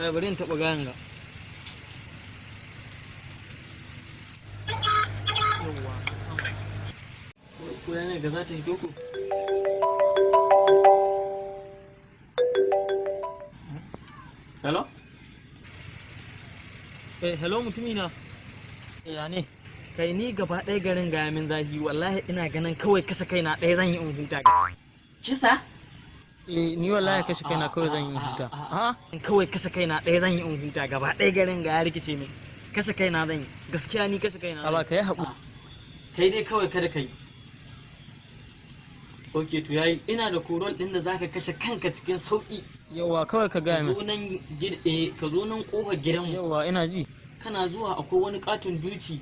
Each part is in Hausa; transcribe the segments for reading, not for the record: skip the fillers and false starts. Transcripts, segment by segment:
Kai, bari in taɓa gayan ga. Yawwa, na kama. Ko yana ga za ta hito ko? Hello? Eh, hello mutumina. Ya ne? Kai, ni gaba ɗaya garin gaya min zafi, wallahi ina ganin kawai kashe kaina ɗaya zan yi in huta. Kisa? Eh, ni wallahi kashe kaina kawai zan yi huta. A kawai kashe kaina ɗaya zan yi in huta, gaba ɗaya garin ga ya rikice min. Kashe kaina zan yi. Gaskiya ni kashe kaina. A ba ka yi haƙuri. Kai dai kawai kada ka yi. Ok, to yayi, ina da korol ɗin da zaka kashe kanka cikin sauƙi. Yawwa, kawai ka gaya Ka min. zo nan ka zo nan ƙofar gidanmu. Yawwa, ina ji. Kana zuwa akwai wani katon duci,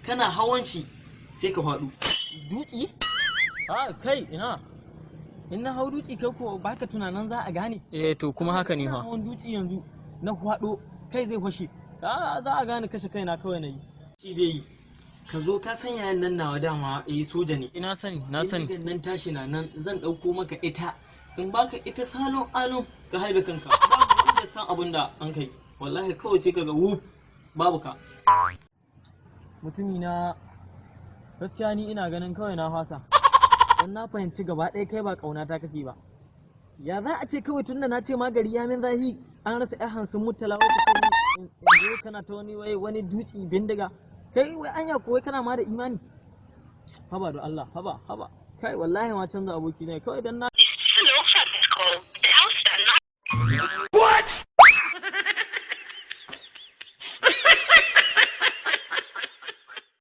kana hawan shi sai ka faɗo. Duci? A kai, ina in na hau duci, kai ko baka tunanin za a gane? Eh, to kuma haka ne Ina fa. hawan duci yanzu na faɗo, kai zai fashe. A za a gane kashe kaina kawai na yi. Shi bai yi, ka zo, ka san yayan nan nawa dama eh soja ne. Ina sani, na sani. Bindigan nan tashi na nan, zan ɗauko maka ita in baka ita, salon alon ka haibe kanka, babu wanda san abin da an kai. Wallahi kawai sai ka ga wuf, babu ka. Mutumi na, gaskiya ni ina ganin kawai na fasa, don na fahimci gaba ɗaya kai ba ƙauna ta kake ba. Ya za a ce kawai tunda na ce magari ya min zahi, an rasa ƴan 50 murtala, wai ka ce min in zo kana ta wani wai wani duci bindiga? Kai wai anya ko wai kana ma da imani? Haba da Allah, haba haba kai, wallahi ma canza aboki ne kawai dan na